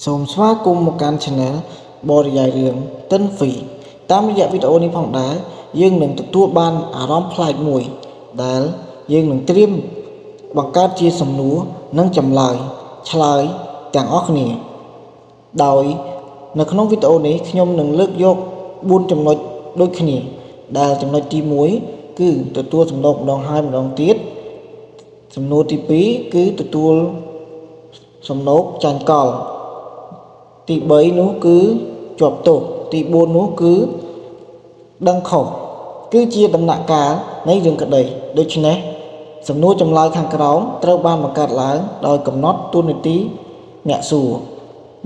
សូមស្វាគមន៍មកកាន់ Channel បរិយាយរឿងតិនហ្វីតាមរយៈវីដេអូនេះផងដែរយើងនឹងទទួលបានអារម្មណ៍ប្លែកមួយ ដែលយើងនឹងត្រៀមបង្កើតជាសំណួរនិងចម្លើយឆ្លើយទាំងអស់គ្នា ដោយនៅក្នុងវីដេអូនេះខ្ញុំនឹងលើកយក4ចំណុចដូចគ្នា ដែលចំណុចទី1គឺទទួលសំណូកម្ដងហើយម្ដងទៀតសំណួរទី2គឺទទួលសំណូកចាញ់កល ទី3នោះគឺជាប់ទោសទី4នោះគឺដឹងខុសគឺជាដំណាក់កាលនៃរឿងក្តីដូច្នេះសំណួរចម្លើយខាងក្រោមត្រូវបានបង្កើតឡើងដោយកំណត់តួនាទីអ្នកសួរ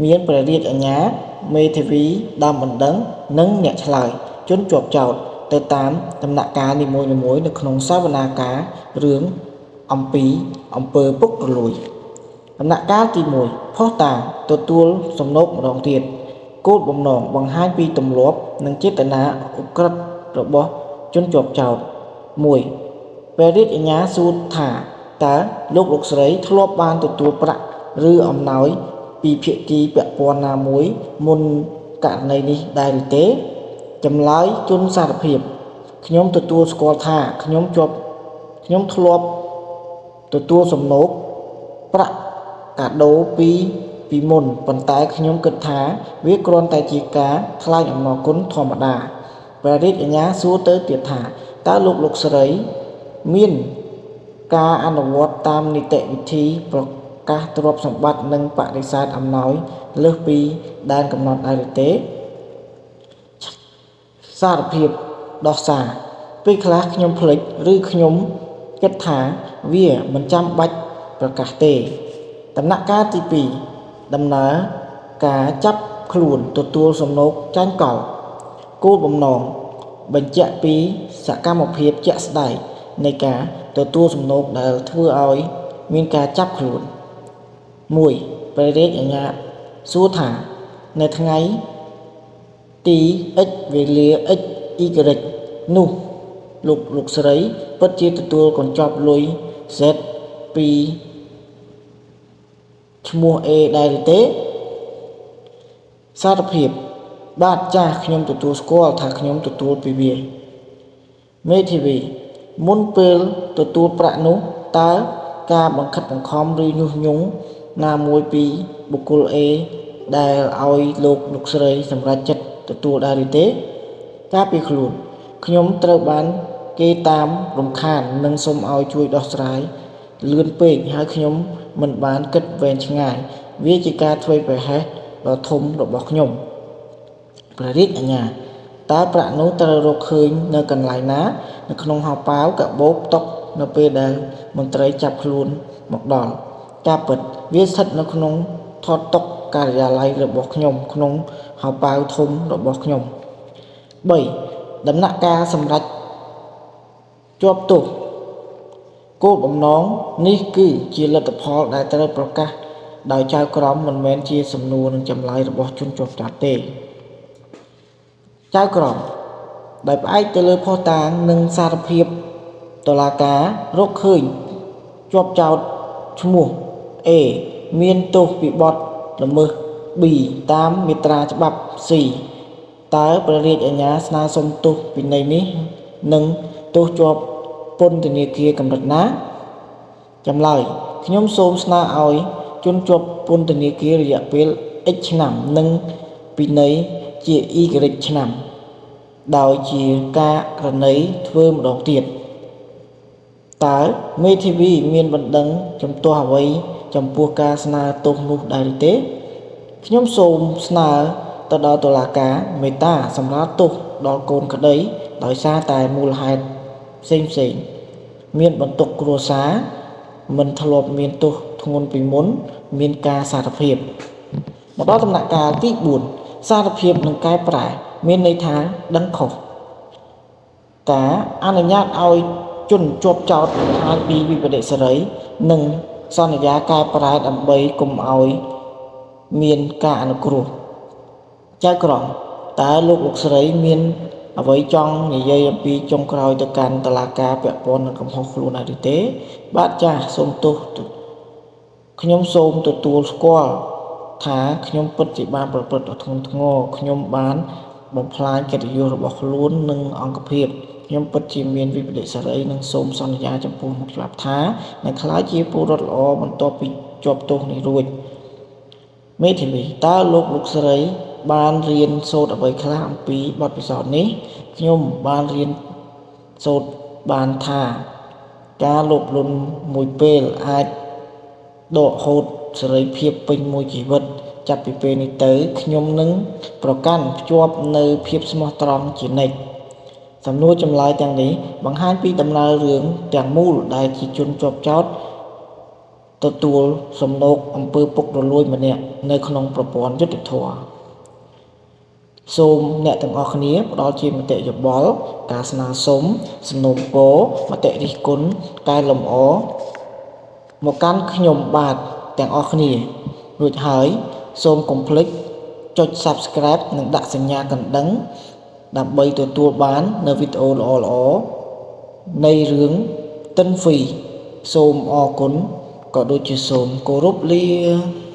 មានព្រះរាជអាជ្ញាមេធាវីដើមបណ្ដឹងនិងអ្នកឆ្លើយជនជាប់ចោទទៅតាមដំណាក់កាលនីមួយៗនៅក្នុងសវនាការរឿងអំពីអំពើពុករលួយ ដំណាក់កាលទី1ភស្តុតាងទទួលសំណូកម្ដងទៀតគោលបំណងបង្ហាញពីទម្លាប់និងចេតនាឧក្រិដ្ឋរបស់ជនជាប់ចោទ1ព្រះរាជអាជ្ញាសួរថាតើលោកលោកស្រីធ្លាប់បានទទួលប្រាក់ឬអំណោយពីភាគីពាក់ព័ន្ធណាមួយមុនករណីនេះដែរឬទេចម្លើយជនសារភាពខ្ញុំទទួលស្គាល់ថាខ្ញុំជាប់ខ្ញុំធ្លាប់ទទួលសំណូក ប្រាក់កាដូពីពីមុនប៉ុន្តែខ្ញុំគិតថាវាគ្រាន់តែជាការថ្លែងអំណរគុណធម្មតាព្រះរាជអាជ្ញាសួរទៅទៀតថាតើលោកលោកស្រីមានការអនុវត្តតាមនីតិវិធីប្រកាសទ្រព្យសម្បត្តិនិងបដិសេធអំណោយលើសពីដែនកំណត់ដែរឬទេសារភាពដោះសារពេលខ្លះខ្ញុំភ្លេចឬខ្ញុំគិតថាវាមិនចាំបាច់ប្រកាសទេ ដំណាក់កាលទី2ដំណើរការចាប់ខ្លួនទទួលសំណូកចាញ់កលគោលបំណងបញ្ជាក់ពីសកម្មភាពជាក់ស្ដែងនៃការទទួលសំណូកដែលធ្វើឲ្យមានការចាប់ខ្លួន1ព្រះរាជអាជ្ញាសួរថានៅថ្ងៃទី x វេលា x y នោះលោកលោកស្រីពិតជាទទួលកញ្ចប់លុយ z ពីឈ្មោះ A ដែរឬទេសារភាពបាទចាស់ខ្ញុំទទួលស្គាល់ថាខ្ញុំទទួលពីវាមេធាវីមុនពេលទទួលប្រាក់នោះតើការបង្ខិតបង្ខំឬញុះញង់ណាមួយពីបុគ្គល A ដែលឲ្យលោកលោកស្រីសម្រេចចិត្តទទួលដែរឬទេការពីខ្លួនខ្ញុំត្រូវបានគេតាមរំខាននិងសូមឲ្យជួយដោះស្រាយលឿនពេកហើយខ្ញុំមិនបានគិតវែងឆ្ងាយវាជាការធ្វេសប្រហែសដ៏ធំរបស់ខ្ញុំព្រះរាជអាជ្ញាតើប្រាក់នោះត្រូវរកឃើញនៅកន្លែងណានៅក្នុងហោប៉ៅកាបូបតុនៅពេលដែលមន្ត្រីចាប់ខ្លួនមកដល់ការពិតវាស្ថិតនៅក្នុងថតតុការិយាល័យរបស់ខ្ញុំក្នុងហោប៉ៅធំរបស់ខ្ញុំ3ដំណាក់កាលសម្រាប់ជាប់ទោសគោលបំណងនេះគឺជាលទ្ធផលដែលត្រូវប្រកាសដោយចៅក្រមមិនមែនជាសំណួរនិងចម្លើយរបស់ជនជាប់ចោទទេចៅក្រមដោយផ្អែកទៅលើភស្តុតាងនិងសារភាពតុលាការរកឃើញជាប់ចោទឈ្មោះ A មានទោសពីបទល្មើស B តាមមាត្រាច្បាប់ C តើព្រះរាជអាជ្ញាស្នើសុំទោសពិន័យនេះនិងទោសជាប់ពន្ធនាគារកម្រិតណាចម្លើយខ្ញុំសូមស្នើឲ្យជនជាប់ពន្ធនាគាររយៈពេល x ឆ្នាំនិងពិន័យជា y ឆ្នាំដោយជាករណីធ្វើម្ដងទៀតតើមេធាវីមានបណ្ដឹងជំទាស់អ្វីចំពោះការស្នើទោសនោះដែរឬទេខ្ញុំសូមស្នើទៅដល់តុលាការមេត្តាសម្រាលទោសដល់កូនក្តីដោយសារតែមូលហេតុផ្សេងផ្សេងមានបន្ទុកគ្រួសារមិនធ្លាប់មានទោសធ្ងន់ពីមុនមានការសារភាពមកដល់ដំណាក់កាលទី4សារភាពនឹងកែប្រែមានន័យថាដឹងខុសការអនុញ្ញាតឲ្យជនជាប់ចោទបង្ហាញពីវិប្បដិសារីនិងសន្យាកែប្រែដើម្បីកុំឲ្យមានការអនុគ្រោះចៅក្រមតើលោកលោកស្រីមានអ្វីចង់និយាយអំពីចុងក្រោយទៅកាន់តុលាការពាក់ព័ន្ធនឹងកំហុសខ្លួនដែរឬទេបាទចាស់សូមទោសខ្ញុំសូមទទួលស្គាល់ ថាខ្ញុំពិតជាបានប្រព្រឹត្តដ៏ធ្ងន់ធ្ងរខ្ញុំបានបំផ្លាញកិត្តិយសរបស់ខ្លួននិងអង្គភាពខ្ញុំពិតជាមានវិប្បដិសារីនិងសូមសន្យាចំពោះមុខច្បាប់ថានឹងក្លាយជាពលរដ្ឋល្អបន្ទាប់ពីជាប់ទោសនេះរួចមេធាវីតើលោកលោកស្រីបានរៀនសូត្រអ្វីខ្លះអំពីបទពិសោធន៍នេះខ្ញុំបានរៀនសូត្របានថាការលោភលន់មួយពេលអាចដកហូតសេរីភាពពេញមួយជីវិតចាប់ពីពេលនេះទៅខ្ញុំនឹងប្រកាន់ភ្ជាប់នៅភាពស្មោះត្រង់ជានិច្ចសំណួរចម្លើយទាំងនេះបង្ហាញពីដំណើររឿងទាំងមូលដែលជាជនជាប់ចោទទទួលសំណូកអំពើពុករលួយម្នាក់នៅក្នុងប្រព័ន្ធយុត្តិធម៌សូមអ្នកទាំងអស់គ្នាផ្ដល់ជាមតិយោបល់ការស្នើសុំសំណូមពរមតិរិះគន់កែលម្អមកកាន់ខ្ញុំបាទទាំងអស់គ្នារួចហើយសូមកុំភ្លេចចុច Subscribe និងដាក់សញ្ញាកណ្ដឹងដើម្បីទទួលបាននៅវីដេអូល្អៗនៃរឿងតិនហ្វីសូមអរគុណក៏ដូចជាសូមគោរពលា។